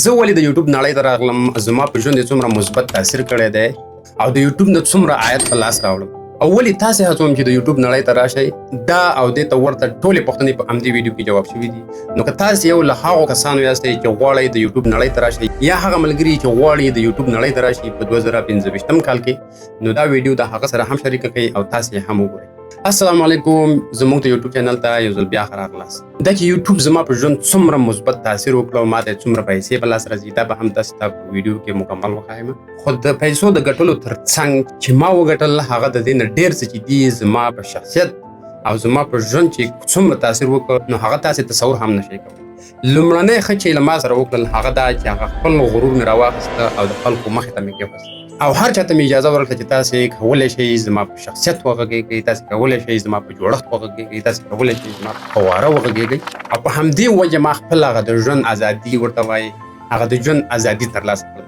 زه ولې د یوټیوب نړۍ ته راغلم، زما په ژوند یې څومره مثبت تاثیر کړی دی او د یوټیوب نه څومره عاید په لاس راوړم او ولې تاسې هڅوم چې د یوټیوب نړۍ ته راشئ، دا او دې ته ورته ټولې پوښتنې په همدې ویډیو کې جواب شوي دي. نو که تاسې یو له هغو کسانو یاستئ چې غواړئ د یوټیوب نړۍ ته راشئ یا هغه ملګري چې غواړي د یوټیوب نړۍ ته راشي په 2025 کال کې، نو دا ویډیو د هغه سره هم شریکه کړئ او تاسې یې هم وګورئ. السلام علیکم، زموږ د یوټیوب چینل ته یو ځل بیا ښه راغلاست. دا چې یوټیوب زما په ژوند څومره مثبت تاثیر وکړ او ماته څومره پیسې په لاس راځي، دا به هم تاسو ته په ویډیو کې مکمل وښایم. خو د پیسو د ګټلو ترڅنګ چې ما وګټل، هغه د دې نه ډېر څه چې دي زما په شخصیت او زما په ژوند چې څومره تاثیر وکړ، نو هغه تاسې تصور هم نشئ کولی. لومړنی ښه چې له ما سره وکړل هغه دا چې هغه خپل غرور مې راواخیسته او د خلکو مخې ته مې کېښوست او هر چاته مې اجازه ورکړه چې تاسې کولی شئ زما په شخصیت وغږېږئ، تاسې کولی شئ زما په جوړښت وغږېږئ، تاسې کولی شئ زما په قواره وغږېږئ. او په همدې وجه ما خپل هغه د ژوند ازادي ورته وایي، هغه د ژوند ازادي ترلاسه کړل.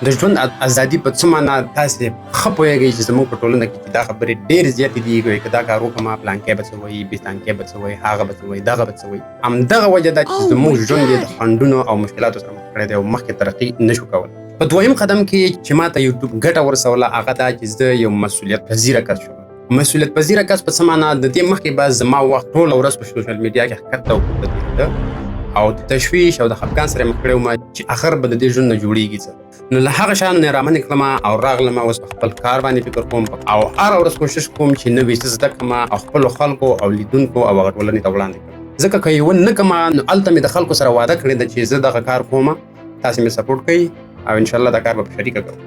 د ژوند ازادي په څه معنا؟ تاسې ښه پوهېږئ چې زموږ په ټولنه کې چې دا خبرې ډېرې زیاتې دي، وایي که دا کار وکړم پلانکی به څه وایي، بیستانکی به څه وایي، هغه به څه وایي، دغه به څه وایي. همدغه وجه ده چې زموږ ژوند یې د خنډونو او مشکلاتو سره مخ کړی دی او مخکې ترقي نشو کولی. په دویم قدم کې چې ما ته یوټیوب ګټه ورسوله هغه دا چې زه یو مسؤلیت پذیره کس شوم. مسؤلیت پذیره کس په څه معنا؟ د دې مخکې به زما وخت ټوله ورځ په سوشل میډیا کې ښکته او پورته تېرېده او د تشویش او د خفګان سره مخ کړی وم چې اخر به د دې ژوند نه جوړېږي څه. نو له هغه شیانو نه رامنې کړم او راغلم، اوس په خپل کار باندې فکر کوم او هره ورځ کوشش کوم چې نوي څه زده کړم او خپلو خلکو او لیدونکو او هغه ټولنې ته وړاندې کړم. ځکه که یې ونه کړم نو هلته مې د خلکو سره وعده کړې ده چې زه دغه کار کوم، تاسې مې سپورټ کوئ او انشاءالله دا کار به په شریکه کوو.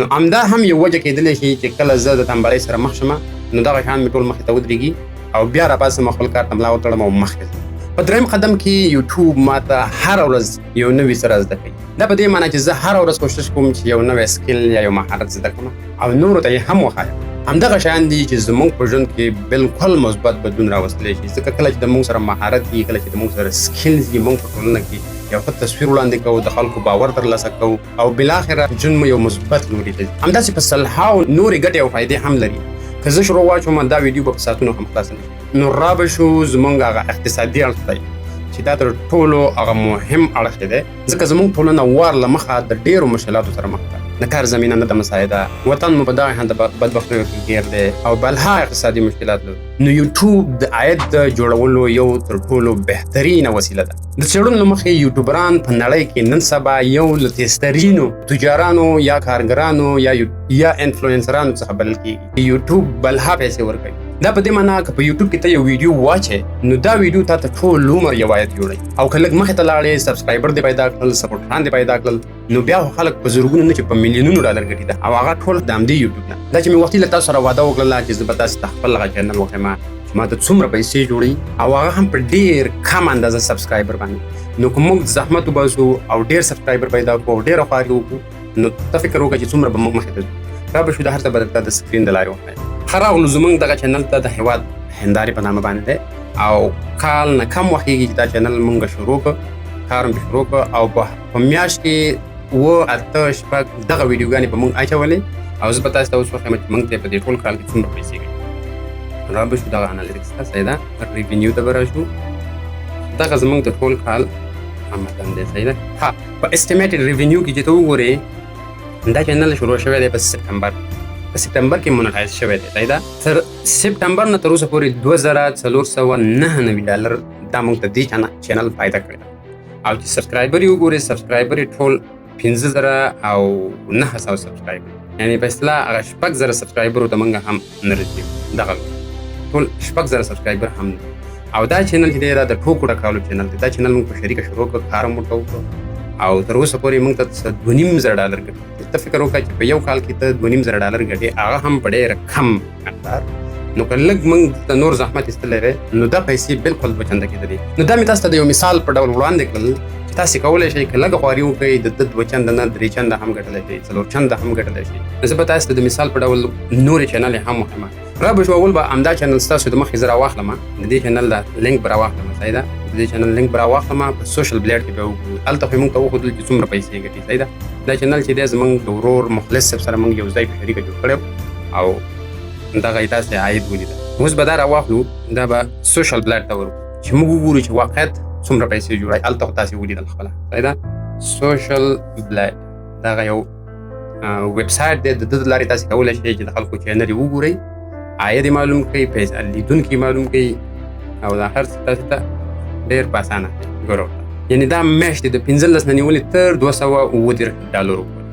نو همدا هم یو وجه کېدلی شي چې کله زه د تنبلۍ سره مخ شم نو دغه شیان مې ټول مخې ته ودرېږي او بیا راپاڅم، خپل کار ته ملا وتړم او مخکې ځم. په دریم قدم کې یوټیوب ما ته هره ورځ یو نوی څه را زده کوي. دا په دې معنی چې زه هره ورځ کوشش کوم چې یو نوی skill یا یو مهارت زده کړم او نورو ته یې هم وښایم. همدغه شیان دي چې زموږ په ژوند کې بالکل مثبت بدلون راوستلی شي، ځکه کله چې د موږ سره مهارت وي، کله چې د موږ سره skills وي، موږ په ټولنه کې یو ښه تصویر وړاندې کوو، د خلکو باور ترلاسه کوو او بالاخره ژوند مو یو مثبت لوري ته ځي. همداسې په سلهاو نورې ګټې او فایدې هم لري. که زه شروع واچوم دا ویډیو به په ساعتونو هم خلاصه نه شي. نو را به شو زموږ هغه اقتصادي اړخ ته چې دا تر ټولو هغه مهم اړخ دی، ځکه زموږ ټولنه وار له مخه د ډېرو مشکلاتو سره مخ ده. د کار زمینه نه ده مساعده، وطن مو په دغه شان د بدبختیو کې ګیر دی او بلها اقتصادي مشکلات لرو. نو یوټیوب د عاید د جوړولو یو تر ټولو بهترینه وسیله ده. د څېړنو له مخې یوټیوبران په نړۍ کې نن سبا یو له تېزترینو تجارانو یا کارګرانو یا انفلوئنسرانو څخه بلل کېږي. یوټیوب بلها پیسې ورکوي. دا په دې معنا که په یوټیوب کې ته یو ویډیو واچې نو دا ویډیو تا ته ټول عمر یو عاید جوړوي، او که لږ مخې ته لاړې، subscriber دې پیدا کړل، سپورټران دې پیدا کړل، نو بیا خو خلک په زرګونو نه چې په میلیونونو ډالر ګټي ده، او هغه ټول د همدې یوټیوب نه. دا چې مې وختي له تاسو سره وعده وکړله چې زه به تاسو ته خپل هغه چینل وښیم چې ما ته څومره پیسې جوړوي او هغه هم په ډېر کم اندازه subscriber باندې، نو که موږ زحمت وباسو او ډېر subscriber پیدا کړو او ډېره خواري وکړو، نو ته فکر وکړه چې څومره به موږ مخې ته ځو. را به شو د هر څه به درته د screen د لارې وښایم. ښه راغلو زموږ دغه چینل ته د هېواد هندارې په نامه باندې دی او کال نه کم وخت کېږي چې دا چینل موږ شروع کړ، کار مې شروع کړ او په میاشت کې 7 8 6 دغه ویډیوګانې به موږ اچولې او زه به تاسو ته اوس وښایم چې موږ ته په دې ټول کال کې څومره پیسې ګټي. را به شو دغه analytics ته، صحیح ده، revenue ته به راشو. دغه زموږ د ټول کال آمدن دی، صحیح ده. ها، په estimated revenue کې چې ته وګورې دا چینل شروع شوی دی په سپټمبر، په سپټمبر کې monetize شوی دی، صحیح ده. تر سپټمبر نه تر اوسه پورې 2499 ډالر دا موږ ته دې چینل فایده کړې ده. او چې subscriber یې وګورې، subscriber یې ټول 5900 subscriber، یعنې په اصطلاح هغه 6000 subscriber ته موږ هم نه رسېږو، دغه ټول 6000 subscriber هم نه. او دا چینل چې دی دا د ټوکو ټکالو چینل دی. دا چینل موږ په شریکه شروع کړ، کار هم ورته وکړو او تر اوسه پورې موږ ته څه 2500 ډالر ګټي. ته فکر وکړه چې په یو کال کې ته 2500 ډالر ګټې، هغه هم په ډېره کم مقدار. نو که لږ موږ ته نور زحمت ایستلی وی نو دا پیسې بالکل دوه چنده کېدلې. نو دا مې تاسو ته د یو مثال په ډول وړاندې کړل چې تاسې کولی شئ که لږه خواري وکړئ د ده دوه چنده نه درې چنده هم ګټلی شئ، څلور چنده هم ګټلی شئ. زه به تاسو ته د مثال په ډول نورې چینلې هم وښیم. را به شو اول به همدا چینل ستاسو د مخې زه راواخلم، د دې چینل دا لینک به راواخلم، صحیح ده، د دې چینل لینک به راواخلم، په Social Blade کې به وګورو. هلته خو یې موږ ته وښودل چې څومره پیسې ګټي، صحیح ده. دا چینل چې دی زموږ د ورور مخلص صاحب سره موږ یو ځای په شریکه جوړ کړی او دغه یې تاسې عاید ولیده. اوس به دا راواخلو، دا به Social Blade ته ورکړو چې موږ وګورو چې واقعیت څومره پیسې جوړوي. هلته خو تاسې ولیدل خپله، صحیح ده. Social Blade دغه یو ویب سایټ دی. د ده د لارې تاسې کولی شئ چې د خلکو channel یې وګورئ، عاید یې معلوم کړئ، پیسې لیدونکي یې معلوم کړئ، او دا هر څه تاسې ته ډېر په اسانه دی. ګوره ورته، یعنې دا میاشتې د 15 نه نیولې تر 237 ډالرو پورې.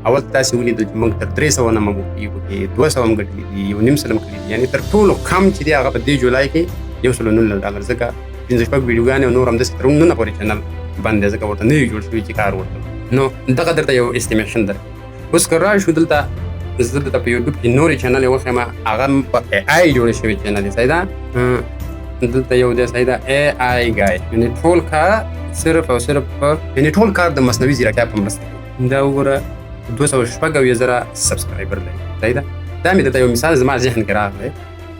اول تاسې ولیدل چې موږ تر 300 نه موږ پکې 200 هم ګټلي دي، 1.5 سل هم کړي دي. یعنې تر ټولو کم چې دی هغه په دې جولای کې 119 ډالر، ځکه پنځه شپږ ویډیوګانې او نور همداسې تر ننه پورې channel بند دی، ځکه ورته نه وي جوړ شوي چې کار ورته. نو دغه درته یو estimation درکړي. اوس که راشو دلته، زه درته په یوټیوب کې نورې channel وښیم، هغه هم په AI جوړې شوې channel. صحیح ده، دلته یو دی، صحیح ده، AI Guy. یعنې ټول کار صرف او صرف په، یعنې ټول کار د مصنوعي ځیرکتیا په مرسته کوي. دا وګوره، 276,000 subscriber لري. صحیح ده، دا مې درته یو مثال زما ذهن کې راغلی.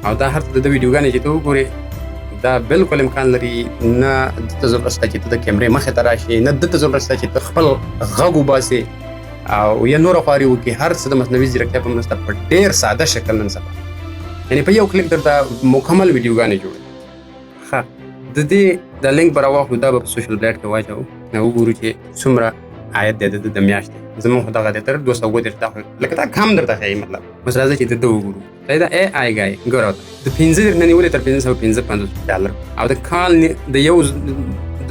او دا هر څه د ده ویډیوګانې چې ته وګورې، دا بالکل امکان لري، نه ده ته ضرورت شته چې ته د کیمرې مخې ته راشې، نه ده ته ضرورت شته چې ته خپل غږ وباسې او یا نوره خواري وکړي. هر څه د مصنوعي ځیرکتیا په مرسته په ډېر ساده شکل نن سبا، یعنې په یو کلیک درته مکمل ویډیوګانې جوړوي. ښه، د دې د لینک به راواخلو، دا به په Social Blade کې واچوو، وګورو چې څومره عاید دی د ده د میاشتې. زموږ خو دغه دی تر 237، دا خو لکه دا کم درته ښایي. مطلب اوس راځه چې د ده وګورو. صحیح ده، AI Guy، ګوره ورته، د 35 نه نیولې تر 555 ډالر، او د کال د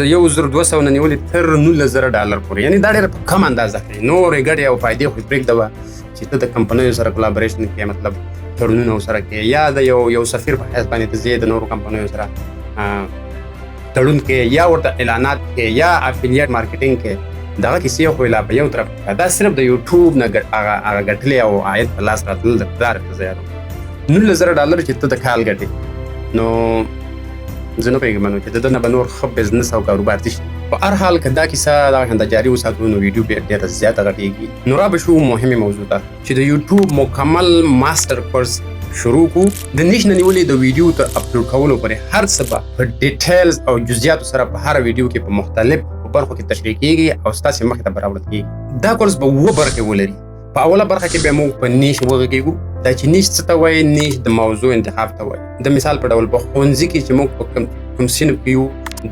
1200 نه نیولې تر 19,000 ډالر پورې. یعنې دا ډېره په کم اندازه ښایي. نورې ګټې او فایدې خو پرېږده وه چې ته د کمپنیو سره collaboration کوې، مطلب تړونونه سره کوې، یا د یو سفیر په حیث باندې ته ځې د نورو کمپنیو سره تړون کوې، یا ورته اعلانات کوې، یا affiliate marketing کوې. دغه کیسې خو لا په یو طرف، دا صرف د یوټیوب نه هغه ګټلې او عاید په لاس راتلل د پلار ته زیات 19,000 ډالر چې ته د کال ګټې. نو زه نه پوهېږم نو چې د ده نه به نور ښه business او کاروبار څه شي. په هر حال که دا کیسه دغه شان جاري وساتو نو ویډیو بیا ډېره زیاته غټېږي. نو را به شو مهمې موضوع ته چې د یوټیوب مکمل master course شروع کو. د niche نه نیولې د ویډیو تر اپلوډ کولو پورې هر څه به په details او جزئیاتو سره په هره ویډیو کې په مختلف برخو کې تشریح کیږي او ستاسې مخې ته به راوړل کیږي. دا کورس به اووه برخې ولري. په اوله برخه کې به موږ په niche وغږېږو. دا چې niche څه ته وایي؟ niche د موضوع انتخاب ته وایي. د مثال په ډول په ښوونځي کې چې موږ په کوم صنف کې یو،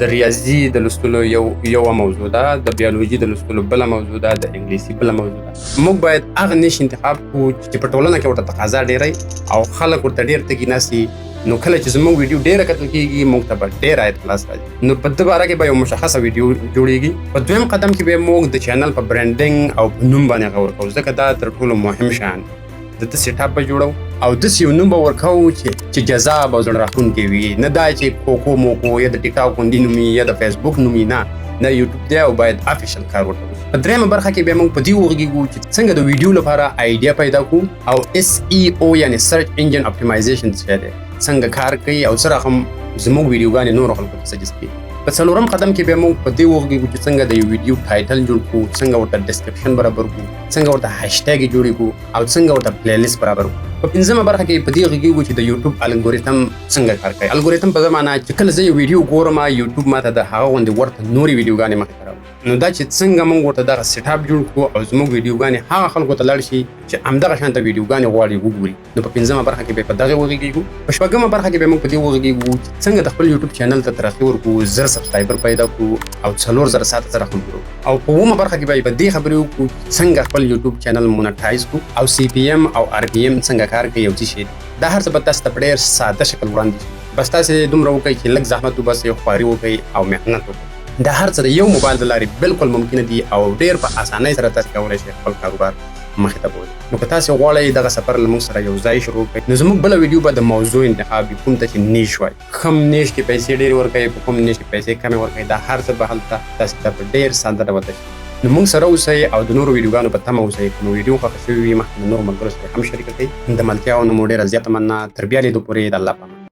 د ریاضي د لوستلو یوه موضوع ده، د بیولوژي د لوستلو بله موضوع ده، د انګلیسي بله موضوع ده. موږ باید هغه niche انتخاب کړو چې په ټولنه کې ورته تقاضا ډېره او خلک ورته ډېر تږي ناست دي. نو کله چې زموږ ویډیو ډېره کتل کېږي، موږ ته به ډېر عاید په لاس راځي. نو په دې باره کې به یو مشخصه ویډیو جوړېږي. په دویم قدم کې به موږ د channel په branding او په نوم باندې غور کوو، ځکه دا تر ټولو مهم شیان دی. د ده setup به جوړو او داسې یو نوم به ورکوو چې جذاب او زړه راښکونکی وي، نه دا چې کوکو موکو یا د ټیکټاک غوندې نوم وي یا د فیسبوک نوم وي. نه، دا یوټیوب دی او باید official کار ورته وشي. په درېیمه برخه کې بیا موږ په دې وغږېږو چې څنګه د ویډیو لپاره idea پیدا کړو او SEO یعنې search engine optimization څه دی، څنګه کار کوي او څه رقم زموږ ویډیوګانې نورو خلکو ته suggest کېږي. په څلورم قدم کې بیا موږ په دې وغږېږو چې څنګه د یو ویډیو title جوړ کړو، څنګه ورته description برابر کړو، څنګه ورته هشټګ جوړې کړو او څنګه ورته playlist برابر کړو. په پنځمه برخه کې په دې غږېږو چې د یوټیوب الګوریتم څنګه کار کوي. الګوریتم په زمانه چې کله زه یو ویډیو ګورم، یوټیوب ماته د هغه غوندې ورته نورې ویډیوګانې مخې ته راوړي. نو دا چې څنګه موږ ورته دغه setup جوړ کړو او زموږ ویډیوګانې هغه خلکو ته لاړ شي چې همدغه شان ته ویډیوګانې غواړي وګوري، نو په پنځمه برخه کې به په دغه وغږېږو. په شپږمه برخه کې به موږ په دې وغږېږو چې څنګه د خپل یوټیوب channel ته ترقي ورکړو، 1000 subscriber پیدا کړو او 4000 ساعته سره هم کړو. او په اوومه برخه کې به په دې خبرې وکړو څنګه خپل یوټیوب channel monetize کړو او CPM او RPM څنګه کار کوي او څه شی دي. دا هر څه به تاسو ته په ډېر ساده شکل وړاندې شي. بس تاسې دومره وکړئ چې لږ زحمت وباسئ، خواري وکړئ او محنت وکړئ. دا هر څه د یو موبایل د لارې بالکل ممکن دي او ډېر په اسانۍ سره تاسو کولی شئ خپل کاروبار مخې ته بوځئ. نو که تاسو غواړئ دغه سفر له موږ سره یو ځای شروع کړئ، نو زموږ بله ویډیو به د موضوع انتخاب وي، کوم ته چې niche وایي، کوم niche کې پیسې ډېرې ورکوي، په کوم niche کې پیسې کمې ورکوي. دا هر څه به هلته تاسو ته په ډېر ساده ډول تشریح. نو موږ سره اوسئ او د نورو ویډیوګانو په تمه اوسئ. که مو ویډیو خوښه شوې وي، مخکې له نورو ملګرو سره هم شریکه کړئ. د ملتیاوو مو ډېره زیاته مننه. تر بیا لیدو پورې د الله په امان.